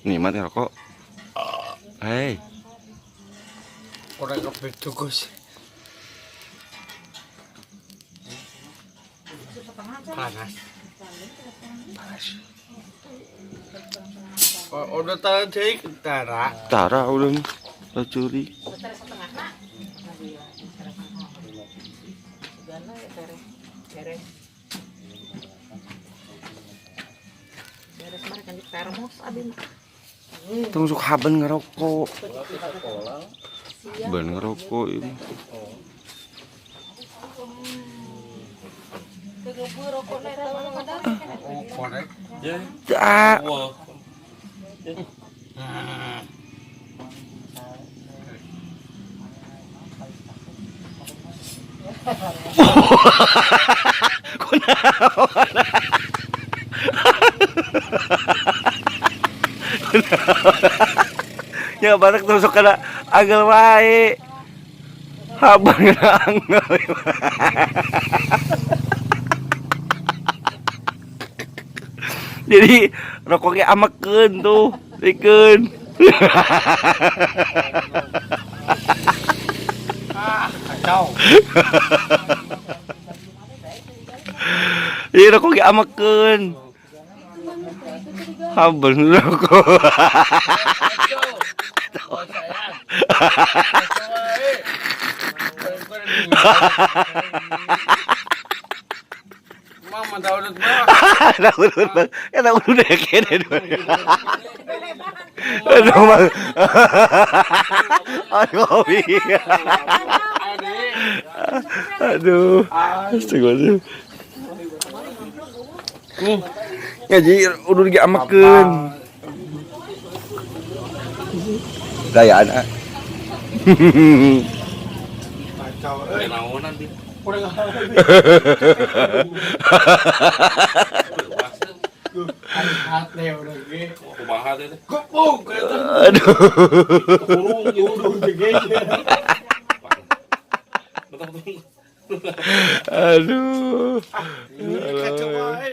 Nikmat ngerokok. Hei, Ora kebedu, Gus. Panas. Panas. Oh, udah tahu cek tara. Tara udah mah. Curi. Tong sok haben ngerokok. Ben ngerokok ini. Oh, korek. Ah, kunaon? Ya barak tusuk kana angel wae. Haban kana angel. Jadi rokoknya amekeun tuh, dikeun. Ah, kacau. Iya rokoknya amekeun. Haban rokok. Oh, sayang. Mama tahu udah mah. Nah, udah, ya udah kene. Aduh, Bang. Aduh, iya. Aduh. Astagfirullahaladzim. Ya jadi udah diamekeun. Gayaan ah. Kacau. Eh. Naonan di. Hati udah ge. Kumaha teh? Gepung. Aduh. Kurung Udah ge. Betul-betul. Aduh. Kacau wae.